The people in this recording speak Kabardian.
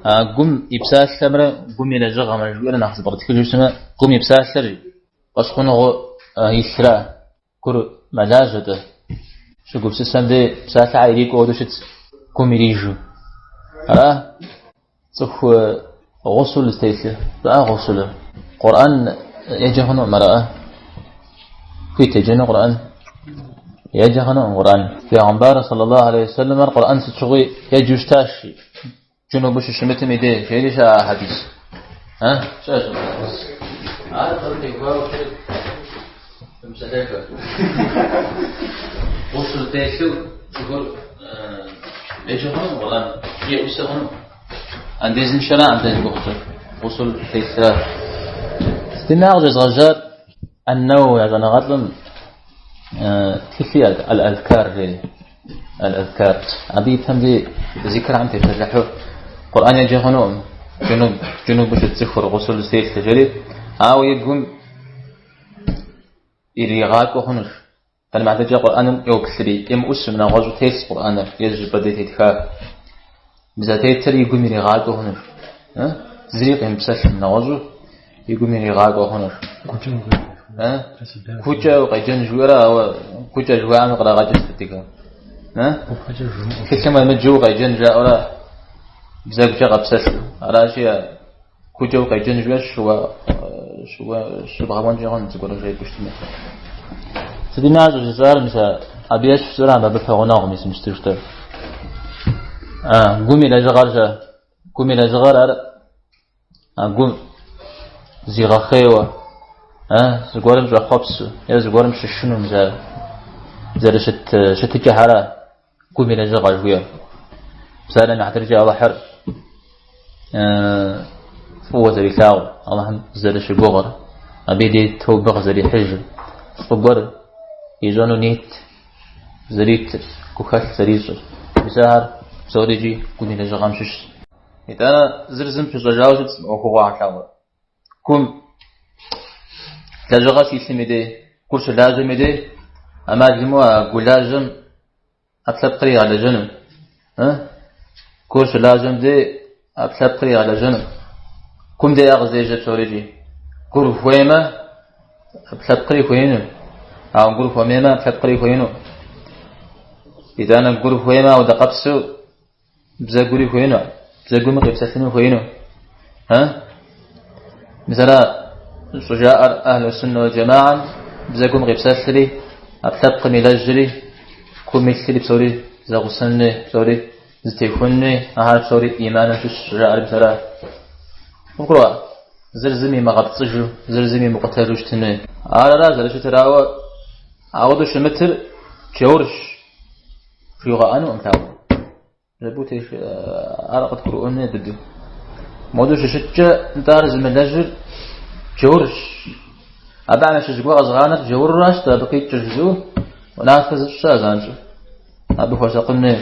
А гум и псалъэмрэ гум и лэжьыгъэмрэ жыхуиӏэр нэхъ зэпкърытхыжу щытмэ, гум и псалъэр фӏэщхъуныгъэу илъра, гур мэлажьэ-тӏэ. Щыгупсысэм дей псалъэхэр ирикӏуэ хуэдэу щытщ, гум ирижу. Ара? Цӏыху гъусул зытелъыр, щӏыӏэ гъусулыр. Къурӏэн еджэ хъунукъым, араӏэ? Хуит еджэну Къурӏэн? Еджэ хъунукъым Къурӏэн. Пегъымбар саллаллаху алейхи вассаламыр Къурӏэн сыт щыгъуи еджэу щытащ, джунубу щыщымытым и дей, жери щыӏэ хьэдис. А? Щыӏэщ. Ар абы теухуауэ псалъэхэр. Гъусул телъу цӏыхур еджэ хъунукъым Къурӏэн, еӏусэ хъунукъым. Андезыншэра андез гугъукӏэ, гъусул телъра. Сытми ар къыщезгъэжьар Ан-Нэуэуи а щӏэныгъэлӏым тхылъ иӏэт Аль-Азкар жери. Аль-Азкар. Абы и пэм дей зикрхэм тепсэлъыхьу Къурӏэн еджэ хъунукъым, джунуб, джунубу щыт цӏыхур, гъусул зытелъыр жери, ауэ и гум иригъакӏуэ хъунущ. Псалъэм и хьэтыркӏэ Къурӏэным йоплъри, емыӏусу, нэгъуэщӏу телъщ Къурӏэныр, е зыщӏыпӏэ дей тетха. Мис а тетыр и гум иригъакӏуэ хъунущ. Зыри къемыпсэлъым, нэгъуэщӏу и гум иригъакӏуэ хъунущ. Гукӏэ укъеджэн жыхуиӏэра, ауэ гукӏэ жыхуаӏэм кърагъэкӏыр сыт адыгэм? Тхылъым уемыджэу укъеджэн жаӏэурэ бзэгукӏэ къэпсэлъу. Аращи, гукӏэ укъеджэн жыхуиӏэр щыбгъэуэнкӏэ хъун зыгуэр жепӏэу щытмэ. Сытми ар щӏыжысӏар, мис абы ещхь жысӏэра, абы пэгъунэгъу мис мис жытӏэр. Гум и лэжьыгъэр щэ? Гум и лэжьыгъэр ар а гум зигъэхъейуэ, зыгуэрым щӏэхъуэпсу е зыгуэрым щышыну мис ар зэрыщыт щытыкӏэхьэра гум и лэжьыгъэ жыхуиӏэр. Псалъэм и хьэтыркӏэ Алыхьыр фӏыуэ зэрилъагъур, Алыхьым зэрыщыгугъыр, абы и дей тобэ къызэрихьыжыр, фӏы гуэр ищӏэну нет зэритыр, гухэлъ зэрищӏыр. Мис ахэр псорикӏи гум и лэжьыгъэм щыщщ. Итӏанэ зыр зым пыщӏэжауэ щытщ мы ӏуэхугъуэхэр лъагъур. Гум лэжьыгъэ щилъым и дей, гур щылажьэм и дей, ӏэмал имыӏэу а гу лажьэм ӏэпкълъэпкъыр игъэлэжьэну. Гур щылажьэм дей ӏэпкълъэпкъыр игъэлэжьэну. Гум дей ар къыздежьэ псорикӏи. Гур хуеймэ, ӏэпкълъэпкъри хуеину. Ауэ гур хуэмеймэ, ӏэпкълъэпкъри хуеину. Итӏанэ гур хуеймэ, ауэдэ къабзэу бзэгури хуеину, бзэгуми къипсэлъыну хуеину. Мис ара щӏыжаӏэр ахьлу суннэ уал джэмаам бзэгум къипсэлъри, ӏэпкълъэпкъым илэжьри, гум илъри псори зэгъусэнуи, псори зытехуэнуи, ахэр псори иманым щыщ щӏыжаӏэр мис ара. Къывгурыӏуа? Зыр зым имыгъэпцӏыжу, зыр зым имыкъутэжу щытынуи. Ар ара зэрыщытыр, ауэ ауэдэу щымытыр джаурщ. Жуигъэӏэнукъым лъагъуэ. Абы теш ар къытгурыӏуэну быдэу. Модэу щыщыткӏэ, нтӏэ ар зымылэжьыр джаурщ. Абы ящыщ гуэр къэзыгъанэр джаурращ, абы къикӏыр жызыӏэу унафэ зыщӏ щыӏэ занщӏэу. Абы хуэсакъын хуей.